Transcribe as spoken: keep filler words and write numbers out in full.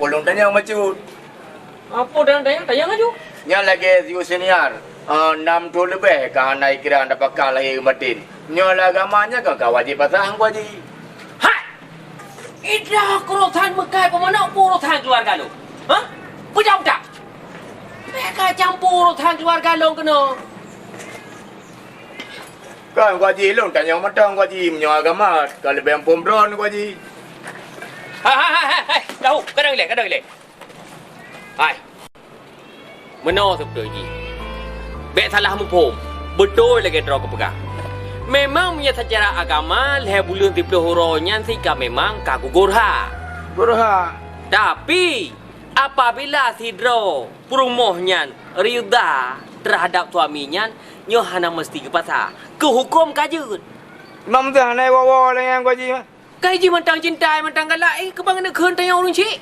Ulôn tanyong bacut. Apa dan tanyong? Tanyong laju. Nyan lagèe si Husniar, eh, nam thôn leubeh ka hana ikira tapakak lahé batin. Nyoe lam agama nyan kan ka wajéb pasah, Teungku Haji. Hai! Idroe keurosan meukai peumanök, peue urosan keuluwarga lôn? Hah? Peujaweueb that? Bèk kacampur urosan keuluwarga lôn keunoe. Kan, Teungku Haji, lôn tanyong mantong, Teungku Haji, meunyoe agama ka leubeh muphom droen, Teungku Haji. Hai, hai, hai, hai, hai, tahu, kadang ilèe, kadang ilèe. Hai. Meunoe seubeutôi jih. Bèk salah muphom. Beutôi lagèe droe kupeugah. Memang meunyoe seucara agama, lhèe buleuen siplôh uroe nyan sit ka memang ka gugurha. Gurha. Tapi, apabila sidroe peurumoh nyan ridha terhadap suami nyan, nyoe hana meusti geupaksa. Keu hukôm ka jeuet. Imam teuh hana woe-woe lagèe nyan, Teungku Haji, mah. Kai jih mantong cinta, mantong galak, eh, keuban neukheun tanyong ureueng chik.